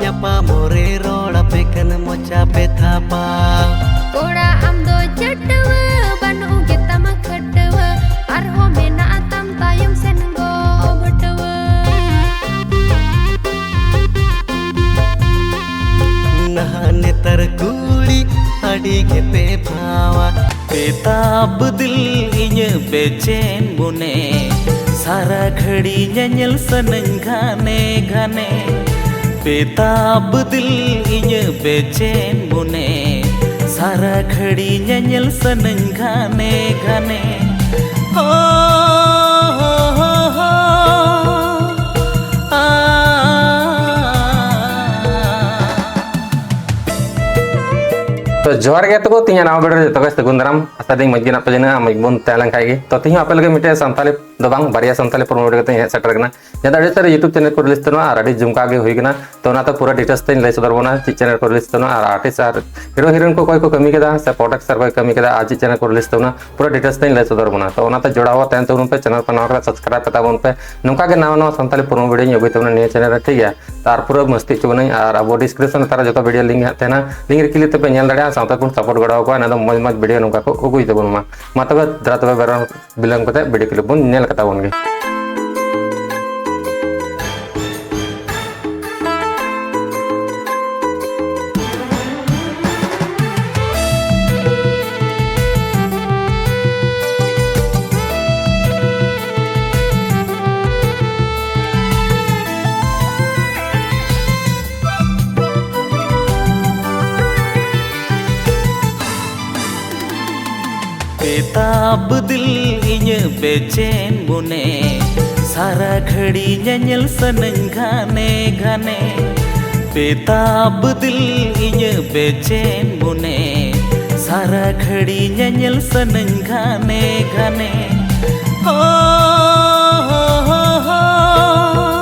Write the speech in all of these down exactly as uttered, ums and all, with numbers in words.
ᱧᱟᱯᱟᱢᱚᱜ ᱨᱮ ᱨᱚᱲ ᱟᱯᱮ ᱠᱷᱟᱱ ᱢᱚᱪᱟ ᱯᱮ ᱛᱷᱟᱯᱟ᱾ ᱠᱚᱲᱟ ᱟᱢ ᱫᱚ ᱪᱟᱹᱴᱣᱟᱹ, ᱵᱟᱹᱱᱩᱜ ᱜᱮ ᱛᱟᱢᱟ ᱠᱷᱟᱹᱴᱣᱟᱹ, ᱟᱨᱦᱚᱸ ᱢᱮᱱᱟᱜᱼᱟ ᱛᱟᱢ ᱛᱟᱭᱚᱢ ᱥᱮᱱ ᱜᱚ ᱵᱷᱟᱹᱴᱣᱟᱹ᱾ ᱱᱟᱦᱟᱜ ᱱᱮᱛᱟᱨ ᱠᱩᱲᱤ ᱟᱹᱰᱤ ᱜᱮᱯᱮ ᱵᱷᱟᱣᱟ᱾ ᱯᱮᱛᱟᱵ ᱫᱤᱞ ᱤᱧᱟᱹᱜ ᱵᱮᱪᱮᱱ ᱢᱚᱱᱮ, ᱥᱟᱨᱟ ᱜᱷᱟᱹᱲᱤ ᱧᱮᱧᱮᱞ ᱥᱟᱱᱟᱧ ᱜᱷᱟᱱᱮ ᱜᱷᱟᱱᱮ᱾ ᱯᱮᱛᱟᱵ ᱫᱤᱞ ᱤᱧᱟᱹᱜ ᱵᱮᱪᱮᱱ ᱢᱚᱱᱮ, ᱥᱟᱨᱟ ᱜᱷᱟᱹᱲᱤ ᱧᱮᱧᱮᱞ ᱥᱟᱱᱟᱧ ᱜᱷᱟᱱᱮ ᱜᱷᱟᱱᱮ᱾ ᱦᱳ, ᱦᱳ, ᱦᱳ, ᱦᱳ᱾ ᱟ᱾ ᱛᱚ ᱡᱚᱦᱟᱨ ᱜᱮ ᱛᱟᱠᱚ, ᱛᱤᱦᱤᱧᱟᱜ ᱱᱟᱣᱟ video ᱨᱮ ᱡᱚᱛᱚ ᱜᱮ ᱥᱟᱹᱜᱩᱱ ᱫᱟᱨᱟᱢ᱾ ᱟᱥᱟ ᱫᱟᱹᱧ ᱢᱚᱡᱽ ᱜᱮ ᱢᱮᱱᱟᱜ ᱯᱮ ᱡᱟᱹᱱᱤᱡ, ᱢᱚᱡᱽ ᱵᱚᱱ ᱛᱟᱦᱮᱸ ᱞᱮᱱ ᱠᱷᱟᱡ ᱜᱮ᱾ ᱛᱚ ᱛᱤᱦᱤᱧ ᱦᱚᱸ ᱟᱯᱮ ᱞᱟᱹᱜᱤᱫ ᱢᱤᱫᱴᱮᱡ ᱥᱟᱱᱛᱟᱲᱤ ᱫᱚ ᱵᱟᱝ, ᱵᱟᱨᱭᱟ ᱥᱟᱱᱛᱟᱲᱤ promo video ᱠᱟᱛᱮ ᱤᱧ ᱦᱮᱡ ᱥᱮᱴᱮᱨ ᱠᱟᱱᱟ᱾ ᱡᱟᱦᱟᱸ ᱫᱚ ᱟᱹᱰᱤ ᱩᱛᱟᱹᱨ YouTube channel ᱠᱚ release ᱛᱟᱦᱮᱱᱟ ᱟᱨ ᱟᱹᱰᱤ ᱡᱷᱩᱢᱠᱟ ᱜᱮ ᱦᱩᱭ ᱠᱟᱱᱟ᱾ ᱛᱚ ᱚᱱᱟᱛᱮ ᱯᱩᱨᱟᱹ details ᱛᱮᱧ ᱞᱟᱹᱭ ᱥᱚᱫᱚᱨ ᱵᱚᱱᱟ, ᱪᱮᱫ channel ᱠᱚ release ᱛᱟᱦᱮᱱᱟ ᱟᱨ artist ᱟᱨ hero heroine ᱠᱚ ᱚᱠᱚᱭ ᱠᱚ ᱠᱟᱹᱢᱤ ᱠᱮᱫᱟ ᱥᱮ producer ᱚᱠᱚᱭ ᱠᱟᱹᱢᱤ ᱠᱮᱫᱟ ᱟᱨ ᱪᱮᱫ channel ᱠᱚ release ᱛᱟᱦᱮᱱᱟ, ᱯᱩᱨᱟᱹ details ᱛᱮᱧ ᱞᱟᱹᱭ ᱥᱚᱫᱚᱨ ᱵᱚᱱᱟ᱾ ᱛᱚ ᱚᱱᱟᱛᱮ ᱡᱚᱲᱟᱣ ᱛᱟᱦᱮᱱ ᱛᱟᱵᱚᱱ ᱯᱮ, channel ᱯᱮ ᱱᱟᱣᱟ ᱠᱟᱱᱟ subscribe ᱯᱮ ᱛᱟᱵᱚᱱ ᱯᱮ᱾ ᱱᱚᱝᱠᱟ ᱜᱮ ᱱᱟᱣᱟ ᱱᱟᱣᱟ ᱥᱟᱱᱛᱟᱲᱤ promo video ᱤᱧ ᱟᱹᱜᱩᱭ ᱛᱟᱵᱚᱱᱟ ᱱᱤᱭᱟᱹ channel ᱨᱮ, ᱴᱷᱤᱠ ᱜᱮᱭᱟ? ᱛᱚ ᱟᱨ ᱯᱩᱨᱟᱹ ᱢᱟᱹᱥᱛᱤ ᱦᱚᱪᱚ ᱵᱚᱱᱟᱹᱧ ᱟᱨ ᱟᱵᱚ description ᱨᱮ ᱛᱟᱨᱟ ᱡᱚᱛᱚ video link ᱦᱟᱸᱜ ᱛᱟᱦᱮᱱᱟ, link ᱨᱮ click ᱠᱟᱛᱮ ᱯᱮ ᱧᱮᱞ ᱫᱟᱲᱮᱭᱟᱜᱼᱟ, ᱥᱟᱶᱛᱮ ᱵᱚᱱ support ᱜᱚᱲᱚ ᱟᱠᱚᱣᱟ, ᱤᱱᱟᱹ ᱫᱚ ᱢᱚᱡᱽ ᱢᱚᱡᱽ video ᱱᱚᱝᱠᱟ ᱠᱚ ᱟᱹᱜᱩᱭ ᱛᱟᱵᱚᱱ ᱢᱟ᱾ ᱢᱟ ᱛᱚᱵᱮ ᱫᱮᱞᱟ ᱛᱚᱵᱮ ᱵᱮᱨᱚᱱ ᱵᱤᱞᱚᱢ ᱠᱟᱛᱮ video clip ᱵᱚᱱ ᱧᱮᱞ ᱠᱟᱛᱟ ᱵᱚᱱ ᱜᱮ᱾ ᱯᱮᱛᱟᱵ ᱫᱤᱞ ᱤᱧᱟᱹᱜ ᱵᱮᱪᱮᱱ ᱢᱚᱱᱮ, ᱥᱟᱨᱟ ᱜᱷᱟᱹᱲᱤ ᱧᱮᱧᱮᱞ ᱥᱟᱱᱟᱧ ᱜᱷᱟᱱᱮ ᱜᱷᱟᱱᱮ᱾ ᱯᱮᱛᱟᱵ ᱫᱤᱞ ᱤᱧᱟᱹᱜ ᱵᱮᱪᱮᱱ ᱢᱚᱱᱮ, ᱥᱟᱨᱟ ᱜᱷᱟᱹᱲᱤ ᱧᱮᱧᱮᱞ ᱥᱟᱱᱟᱧ ᱜᱷᱟᱱᱮ ᱜᱷᱟᱱᱮ᱾ ᱦᱳ, ᱦᱳ, ᱦᱳ, ᱦᱳ᱾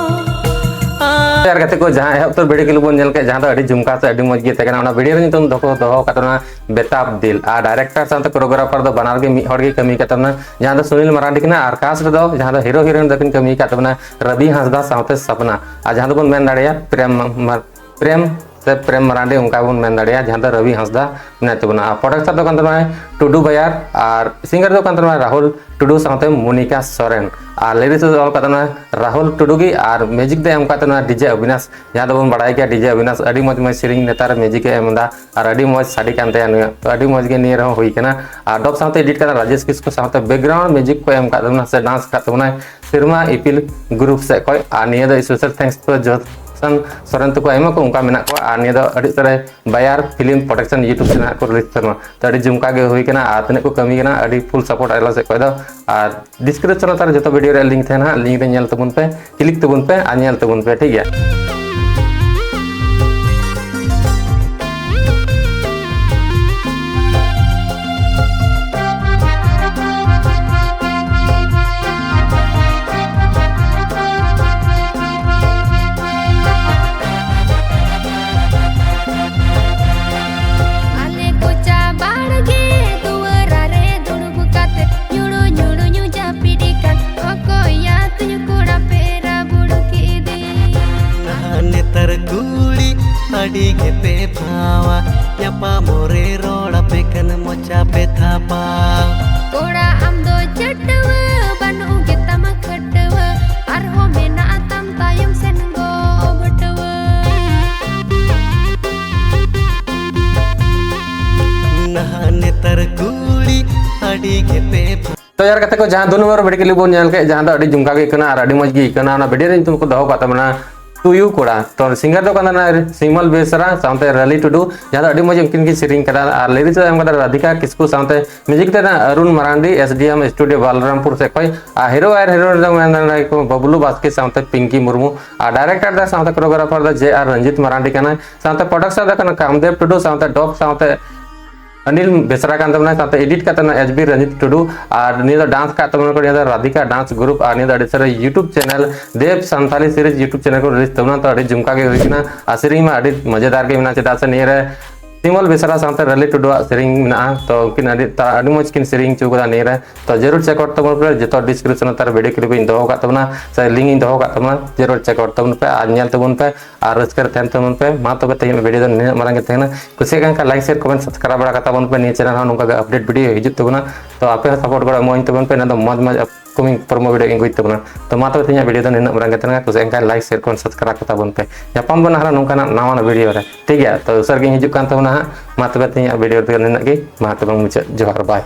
ᱟ᱾ ᱟᱨ ᱜᱟᱛᱮ ᱠᱚ, ᱡᱟᱦᱟᱸ ᱮᱦᱚᱵ ᱩᱛᱟᱹᱨ ᱵᱷᱤᱰᱤᱭᱳ ᱠᱞᱤᱯ ᱵᱚᱱ ᱧᱮᱞ ᱠᱮᱫ, ᱡᱟᱦᱟᱸ ᱫᱚ ᱟᱹᱰᱤ ᱡᱷᱩᱢᱠᱟ ᱥᱮ ᱟᱹᱰᱤ ᱢᱚᱡᱽ ᱜᱮ ᱛᱟᱦᱮᱸ ᱠᱟᱱᱟ, ᱚᱱᱟ ᱵᱷᱤᱰᱤᱭᱳ ᱨᱮ ᱧᱩᱛᱩᱢ ᱫᱚᱠᱚ ᱫᱚᱦᱚ ᱟᱠᱟᱫ ᱛᱟᱵᱚᱱᱟ ᱵᱮᱛᱟᱵ ᱫᱤᱞ᱾ ᱟᱨ ᱰᱟᱭᱨᱮᱠᱴᱚᱨ ᱥᱟᱶᱛᱮ ᱠᱳᱨᱤᱭᱳᱜᱨᱟᱯᱷᱟᱨ ᱫᱚ ᱵᱟᱱᱟᱨ ᱜᱮ ᱢᱤᱫ ᱦᱚᱲ ᱜᱮ ᱠᱟᱹᱢᱤ ᱟᱠᱟᱫ ᱛᱟᱵᱚᱱᱟ, ᱡᱟᱦᱟᱸ ᱫᱚ ᱥᱩᱱᱤᱞ ᱢᱟᱨᱟᱱᱰᱤ ᱠᱟᱱᱟ᱾ ᱟᱨ ᱠᱟᱥᱴ ᱨᱮᱫᱚ ᱡᱟᱦᱟᱸ ᱫᱚ ᱦᱤᱨᱳ ᱦᱤᱨᱳᱭᱤᱱ ᱫᱚᱠᱤᱱ ᱠᱟᱹᱢᱤ ᱟᱠᱟᱫ ᱛᱟᱵᱚᱱᱟ ᱨᱚᱵᱤ ᱦᱟᱸᱥᱫᱟ ᱥᱟᱶᱛᱮ ᱥᱟᱯᱱᱟ, ᱟᱨ ᱡᱟᱦᱟᱸ ᱫᱚᱵᱚᱱ ᱢᱮᱱ ᱫᱟᱲᱮᱭᱟᱜᱼᱟ ᱯᱨᱮᱢ ᱢᱟᱨ-, ᱯᱨᱮᱢ ᱥᱮ ᱯᱨᱮᱢ ᱢᱟᱨᱟᱱᱰᱤ, ᱚᱱᱠᱟ ᱵᱚᱱ ᱢᱮᱱ ᱫᱟᱲᱮᱭᱟᱜᱼᱟ, ᱡᱟᱦᱟᱸ ᱫᱚ ᱨᱚᱵᱤ ᱦᱟᱸᱥᱫᱟ ᱢᱮᱱᱟᱭ ᱛᱟᱵᱚᱱᱟ᱾ ᱟᱨ ᱯᱨᱚᱰᱟᱠᱥᱚᱱ ᱫᱚ ᱠᱟᱱ ᱛᱟᱵᱚᱱᱟᱭ ᱴᱩᱰᱩ ᱵᱟᱭᱟᱨ, ᱟᱨ ᱥᱤᱝᱜᱟᱨ ᱫᱚ ᱠᱟᱱ ᱛᱟᱵᱚᱱᱟᱭ ᱨᱟᱦᱩᱞ ᱴᱩᱰᱩ ᱥᱟᱶᱛᱮ ᱢᱚᱱᱤᱠᱟ ᱥᱚᱨᱮᱱ, ᱟᱨ ᱞᱤᱨᱤᱠᱥ ᱫᱚ ᱚᱞ ᱠᱟᱜ ᱛᱟᱵᱚᱱᱟᱭ ᱨᱟᱦᱩᱞ ᱴᱩᱰᱩ ᱜᱮ, ᱟᱨ ᱢᱤᱣᱡᱤᱠ ᱫᱚ ᱮᱢ ᱠᱟᱜ ᱛᱟᱵᱚᱱᱟᱭ ᱰᱤᱡᱮ ᱚᱵᱤᱱᱟᱥ, ᱡᱟᱦᱟᱸ ᱫᱚᱵᱚᱱ ᱵᱟᱲᱟᱭ ᱜᱮᱭᱟ ᱰᱤᱡᱮ ᱚᱵᱤᱱᱟᱥ ᱟᱹᱰᱤ ᱢᱚᱡᱽ ᱢᱚᱡᱽ ᱥᱮᱨᱮᱧ ᱱᱮᱛᱟᱨ ᱢᱤᱣᱡᱤᱠ ᱮ ᱮᱢ ᱮᱫᱟ, ᱟᱨ ᱟᱹᱰᱤ ᱢᱚᱡᱽ ᱥᱟᱰᱮ ᱠᱟᱱ ᱛᱟᱭᱟ ᱱᱩᱭᱟᱜ, ᱟᱹᱰᱤ ᱢᱚᱡᱽ ᱜᱮ ᱱᱤᱭᱟᱹ ᱨᱮᱦᱚᱸ ᱦᱩᱭ ᱠᱟᱱᱟ᱾ ᱟᱨ ᱰᱚᱵ ᱥᱟᱶᱛᱮ ᱮᱰᱤᱴ ᱠᱟᱱᱟ ᱨᱟᱡᱮᱥ ᱠᱤᱥᱠᱩ ᱥᱟᱶᱛᱮ ᱵᱮᱠᱜᱨᱟᱣᱩᱱᱰ ᱢᱤᱣᱡᱤᱠ ᱠᱚ ᱮᱢ ᱠᱟᱜ ᱛᱟᱵᱚᱱᱟ ᱥᱮ ᱰᱟᱱᱥ ᱠᱟᱜ ᱛᱟᱵᱚᱱᱟᱭ ᱥᱮᱨᱢᱟ ᱤᱯᱤᱞ ᱜᱨᱩᱯ ᱥᱮᱫ ᱠᱷᱚᱱ᱾ ᱟᱨ ᱱᱤᱭᱟᱹ ᱫᱚ ᱥᱯᱮᱥᱟᱞ ᱛᱷᱮᱝᱠᱥ ᱴᱩ ᱡᱚᱥᱚᱱ ᱥᱚᱨᱮᱱ ᱛᱟᱠᱚ ᱟᱭᱢᱟ ᱠᱚ ᱚᱱᱠᱟ ᱢᱮᱱᱟᱜ ᱠᱚᱣᱟ᱾ ᱟᱨ ᱱᱤᱭᱟᱹ ᱫᱚ ᱟᱹᱰᱤ ᱩᱛᱟᱹᱨ ᱵᱟᱭᱟᱨ ᱯᱷᱤᱞᱢ ᱯᱨᱚᱰᱟᱠᱥᱚᱱ ᱭᱩᱴᱩᱵᱽ ᱪᱮᱱᱮᱞ ᱠᱚ ᱨᱤᱞᱤᱡᱽ ᱛᱟᱵᱚᱱᱟ᱾ ᱛᱚ ᱟᱹᱰᱤ ᱡᱷᱩᱢᱠᱟ ᱜᱮ ᱦᱩᱭ ᱠᱟᱱᱟ, ᱟᱨ ᱛᱤᱱᱟᱹᱜ ᱠᱚ ᱠᱟᱹᱢᱤ ᱠᱟᱱᱟ ᱟᱹᱰᱤ ᱯᱷᱩᱞ ᱥᱟᱯᱳᱨᱴ ᱟᱞᱮ ᱥᱮᱫ ᱠᱷᱚᱱ ᱫᱚ᱾ ᱟᱨ ᱰᱤᱥᱠᱨᱤᱯᱥᱚᱱ ᱞᱟᱛᱟᱨ ᱨᱮ ᱡᱚᱛᱚ ᱵᱷᱤᱰᱤᱭᱳ ᱨᱮᱭᱟᱜ ᱞᱤᱝᱠ ᱛᱟᱦᱮᱱᱟ ᱦᱟᱸᱜ, ᱞᱤᱝᱠ ᱨᱮ ᱧᱮᱞ ᱛᱟᱵᱚᱱ ᱯᱮ, ᱠᱞᱤᱠ ᱛᱟᱵᱚᱱ ᱯᱮ ᱟᱨ ᱧᱮᱞ ᱛᱟᱵᱚᱱ ᱯᱮ, ᱴᱷᱤᱠ ᱜᱮᱭᱟ? ᱟᱞᱮ ᱠᱚᱪᱟ ᱵᱟᱲᱜᱮ ᱫᱩᱣᱟᱹᱨᱟ ᱨᱮ ᱫᱩᱲᱩᱵ ᱠᱟᱛᱮ ᱧᱩᱲᱩ ᱧᱩᱲᱩ ᱧᱩ ᱡᱟᱹᱯᱤᱫ ᱠᱟᱱ ᱚᱠᱚᱭᱟ ᱛᱩᱭᱩ ᱠᱚᱲᱟ ᱯᱮᱨᱟ ᱵᱩᱲᱩ ᱠᱤᱫᱤ᱾ ᱱᱟᱦᱟᱜ ᱱᱮᱛᱟᱨ ᱠᱩᱲᱤ ᱟᱹᱰᱤ ᱜᱮᱯᱮ ᱯᱷᱟᱣᱟ, ᱧᱟᱯᱟᱢᱚᱜ ᱨᱮ ᱨᱚᱲ ᱟᱯᱮ ᱠᱷᱟᱱ ᱢᱚᱪᱟ ᱯᱮ ᱛᱷᱟᱯᱟ᱾ ᱠᱚᱲᱟ ᱟᱢ ᱫᱚ ᱪᱟᱹᱴᱣᱟᱹ, ᱵᱟᱹᱱᱩᱜ ᱜᱮᱛᱟᱢᱟ ᱠᱷᱟᱹᱴᱣᱟᱹ, ᱟᱨᱦᱚᱸ ᱢᱮᱱᱟᱜ ᱛᱟᱢ ᱛᱟᱭᱚᱢ ᱥᱮᱱ ᱜᱚ ᱵᱷᱟᱹᱴᱣᱟᱹ᱾ ᱱᱟᱦᱟᱜ ᱱᱮᱛᱟᱨ ᱠᱩᱲᱤ ᱟᱹᱰᱤ ᱜᱮᱯᱮ ᱯᱷᱟᱣᱟ᱾ ᱛᱚ ᱭᱟᱨ ᱜᱟᱛᱮ ᱠᱚ, ᱡᱟᱦᱟᱸ ᱫᱩ ᱱᱚᱢᱵᱚᱨ ᱵᱷᱤᱰᱤᱭᱳ ᱠᱞᱤᱯ ᱵᱚᱱ ᱧᱮᱞ ᱠᱮᱫ, ᱡᱟᱦᱟᱸ ᱫᱚ ᱟᱹᱰᱤ ᱡᱷᱩᱢᱠᱟ ᱜᱮ ᱟᱹᱭᱠᱟᱹᱣ ᱠᱟᱱᱟ ᱟᱨ ᱟᱹᱰᱤ ᱢᱚᱡᱽ ᱜᱮ ᱟᱹᱭᱠᱟᱹᱣ ᱠᱟᱱᱟ, ᱚᱱᱟ ᱵᱷᱤᱰᱤᱭᱳ ᱨᱮ ᱧᱩᱛᱩᱢ ᱠᱚ ᱫᱚᱦᱚ ᱠᱟᱜ ᱛᱟᱵᱚᱱᱟ ᱛᱩᱭᱩ ᱠᱚᱲᱟ᱾ ᱛᱚ ᱥᱤᱝᱜᱟᱨ ᱫᱚ ᱠᱟᱱᱟ ᱥᱤᱢᱚᱞ ᱵᱮᱥᱨᱟ ᱥᱟᱶᱛᱮ ᱨᱟᱞᱤ ᱴᱩᱰᱩ, ᱡᱟᱦᱟᱸ ᱫᱚ ᱟᱹᱰᱤ ᱢᱚᱡᱽ ᱩᱱᱠᱤᱱ ᱠᱤᱱ ᱥᱮᱨᱮᱧ ᱠᱟᱫᱟ᱾ ᱟᱨ ᱞᱤᱨᱤᱠᱥ ᱫᱚ ᱮᱢ ᱠᱟᱫᱟ ᱨᱟᱫᱷᱤᱠᱟ ᱠᱤᱥᱠᱩ ᱥᱟᱶᱛᱮ ᱢᱤᱣᱡᱤᱠ ᱫᱚ ᱚᱨᱩᱱ ᱢᱟᱨᱟᱱᱰᱤ, ᱮᱥ ᱰᱤ ᱮᱢ ᱥᱴᱩᱰᱤᱭᱳ ᱵᱟᱞᱨᱟᱢᱯᱩᱨ ᱥᱮᱫ ᱠᱷᱚᱱ᱾ ᱟᱨ ᱦᱤᱨᱳ ᱟᱨ ᱦᱤᱨᱳᱭᱤᱱ ᱫᱚ ᱢᱮᱱ ᱫᱟᱲᱮᱭᱟᱠᱚ ᱵᱟᱵᱞᱩ ᱵᱟᱥᱠᱮ ᱥᱟᱶᱛᱮ ᱯᱤᱝᱠᱤ ᱢᱩᱨᱢᱩ᱾ ᱟᱨ ᱰᱟᱭᱨᱮᱠᱴᱚᱨ ᱫᱚ ᱥᱟᱶᱛᱮ ᱠᱳᱨᱤᱭᱳᱜᱨᱟᱯᱷᱟᱨ ᱫᱚ ᱡᱮ ᱟᱨ ᱨᱚᱧᱡᱤᱛ ᱢᱟᱨᱟᱱᱰᱤ ᱠᱟᱱᱟᱭ᱾ ᱥᱟᱶᱛᱮ ᱯᱨᱚᱰᱟᱠᱥᱚᱱ ᱫᱚ ᱠᱟᱱᱟ ᱠᱟᱢᱫᱮᱵ ᱴᱩᱰᱩ ᱥᱟᱶᱛᱮ ᱰᱚᱵ ᱥᱟᱶᱛᱮ ᱚᱱᱤᱞ ᱵᱮᱥᱨᱟ ᱠᱟᱱ ᱛᱟᱵᱚᱱᱟ, ᱥᱟᱶᱛᱮ ᱮᱰᱤᱴ ᱠᱟᱜ ᱛᱟᱵᱚᱱᱟ ᱮᱪ ᱵᱤ ᱨᱚᱧᱡᱤᱛ ᱴᱩᱰᱩ᱾ ᱟᱨ ᱱᱤᱭᱟᱹ ᱫᱚ ᱰᱟᱱᱥ ᱠᱟᱜ ᱛᱟᱵᱚᱱᱟ ᱠᱚ, ᱱᱤᱭᱟᱹ ᱫᱚ ᱨᱟᱫᱷᱤᱠᱟ ᱰᱟᱱᱥ ᱜᱨᱩᱯ᱾ ᱟᱨ ᱱᱤᱭᱟᱹ ᱫᱚ ᱟᱹᱰᱤ ᱥᱟᱨᱟ YouTube ᱪᱮᱱᱮᱞ ᱫᱮᱵ ᱥᱟᱱᱛᱟᱞᱤ ᱥᱤᱨᱤᱡᱽ YouTube ᱪᱮᱱᱮᱞ ᱠᱚ ᱨᱤᱞᱤᱡᱽ ᱛᱟᱵᱚᱱᱟ᱾ ᱛᱚ ᱟᱹᱰᱤ ᱡᱚᱢᱠᱟ ᱜᱮ ᱦᱩᱭ ᱠᱟᱱᱟ᱾ ᱟᱨ ᱥᱮᱨᱮᱧ ᱢᱟ ᱟᱹᱰᱤ ᱢᱚᱡᱮᱫᱟᱨ ᱜᱮ ᱢᱮᱱᱟᱜᱼᱟ, ᱪᱮᱫᱟᱜ ᱥᱮ ᱱᱤᱭᱟᱹ ᱨᱮ ᱥᱤᱢᱚᱞ ᱵᱮᱥᱨᱟ ᱥᱟᱶᱛᱮ ᱨᱟᱞᱤ ᱴᱩᱰᱩᱣᱟᱜ ᱥᱮᱨᱮᱧ ᱢᱮᱱᱟᱜᱼᱟ᱾ ᱛᱚ ᱩᱱᱠᱤᱱ ᱟᱹᱰᱤ ᱛᱟ- ᱟᱹᱰᱤ ᱢᱚᱡᱽ ᱠᱤᱱ ᱥᱮᱨᱮᱧ ᱦᱚᱪᱚ ᱠᱟᱫᱟ ᱱᱤᱭᱟᱹ ᱨᱮ᱾ ᱛᱚ ᱡᱟᱹᱨᱩᱲ ᱪᱮᱠ ᱟᱣᱩᱴ ᱛᱟᱵᱚᱱ ᱯᱮ, ᱡᱚᱛᱚ ᱰᱤᱥᱠᱨᱤᱯᱥᱚᱱ ᱨᱮ ᱵᱷᱤᱰᱤᱭᱳ ᱠᱞᱤᱯ ᱤᱧ ᱫᱚᱦᱚ ᱠᱟᱜ ᱛᱟᱵᱚᱱᱟ, ᱥᱮ ᱞᱤᱝᱠ ᱤᱧ ᱫᱚᱦᱚ ᱠᱟᱜ ᱛᱟᱵᱚᱱᱟ᱾ ᱡᱟᱹᱨᱩᱲ ᱪᱮᱠ ᱟᱣᱩᱴ ᱛᱟᱵᱚᱱ ᱯᱮ ᱟᱨ ᱧᱮᱞ ᱛᱟᱵᱚᱱ ᱯᱮ ᱟᱨ ᱨᱟᱹᱥᱠᱟᱹ ᱨᱮ ᱛᱟᱦᱮᱱ ᱛᱟᱵᱚᱱ ᱯᱮ᱾ ᱢᱟ ᱛᱚᱵᱮ ᱛᱮᱦᱮᱧᱟᱜ ᱵᱷᱤᱰᱤᱭᱳ ᱫᱚ ᱱᱤᱱᱟᱹᱜ ᱢᱟᱨᱟᱝ ᱜᱮ ᱛᱟᱦᱮᱱᱟ᱾ ᱠᱩᱥᱤᱭᱟᱜ ᱠᱟᱱ ᱠᱷᱟᱱ ᱞᱟᱭᱤᱠ, ᱥᱮᱭᱟᱨ, ᱠᱚᱢᱮᱱᱴ, ᱥᱟᱵᱥᱠᱨᱟᱭᱤᱵ ᱵᱟᱲᱟ ᱠᱟᱛᱟ ᱵᱚᱱ ᱯᱮ᱾ ᱱᱤᱭᱟᱹ ᱪᱮᱱᱮᱞ ᱦᱚᱸ ᱱᱚᱝᱠᱟ ᱜᱮ ᱟᱯᱰᱮᱴ ᱵᱷᱤᱰᱤᱭᱳ ᱦᱤᱡᱩᱜ ᱛᱟᱵᱚᱱᱟ᱾ ᱛᱚ ᱟᱯᱮ ᱦᱚᱸ ᱥᱟᱯᱳᱨᱴ ᱜᱚᱲᱚ ᱮᱢᱚᱜ ᱛᱟᱵᱚᱱ ᱯᱮ, ᱤᱱᱟᱹ ᱫᱚ ᱢᱚᱡᱽ ᱢᱚᱡᱽ ᱟᱯᱠᱚᱢᱤᱝ ᱯᱨᱳᱢᱳ ᱵᱷᱤᱰᱤᱭᱳ ᱤᱧ ᱟᱹᱜᱩᱭ ᱛᱟᱵᱚᱱᱟ᱾ ᱛᱚ ᱢᱟ ᱛᱚᱵᱮ ᱛᱮᱦᱮᱧᱟᱜ ᱵᱷᱤᱰᱤᱭᱳ ᱫᱚ ᱱᱤᱱᱟᱹᱜ ᱢᱟᱨᱟᱝ ᱜᱮ ᱛᱟᱦᱮᱱᱟ᱾ ᱠᱩᱥᱤᱭᱟᱜ ᱠᱟᱱ ᱠᱷᱟᱱ ᱞᱟᱭᱤᱠ, ᱥᱮᱭᱟᱨ, ᱠᱚᱢᱮᱱᱴ, ᱥᱟᱵᱥᱠᱨᱟᱭᱤᱵ ᱠᱟᱛᱟ ᱵᱚᱱ ᱯᱮ᱾ ᱧᱟᱯᱟᱢ ᱵᱚᱱ ᱟᱨᱦᱚᱸ ᱱᱚᱝᱠᱟᱱᱟᱜ ᱱᱟᱣᱟᱱᱟᱜ ᱵᱷᱤᱰᱤᱭᱳ ᱨᱮ, ᱴᱷᱤᱠ ᱜᱮᱭᱟ? ᱛᱚ ᱩᱥᱟᱹᱨ ᱜᱤᱧ ᱦᱤᱡᱩᱜ ᱠᱟᱱ ᱛᱟᱵᱚᱱᱟ ᱦᱟᱸᱜ᱾ ᱢᱟ ᱛᱚᱵᱮ ᱛᱮᱦᱮᱧᱟᱜ ᱵᱷᱤᱰᱤᱭᱳ ᱫᱚ ᱱᱤᱱᱟᱹᱜ ᱜᱮ᱾ ᱢᱟ ᱛᱚᱵᱮ ᱢᱩᱪᱟᱹᱫ, ᱡᱚᱦᱟᱨ, ᱵᱟᱭ᱾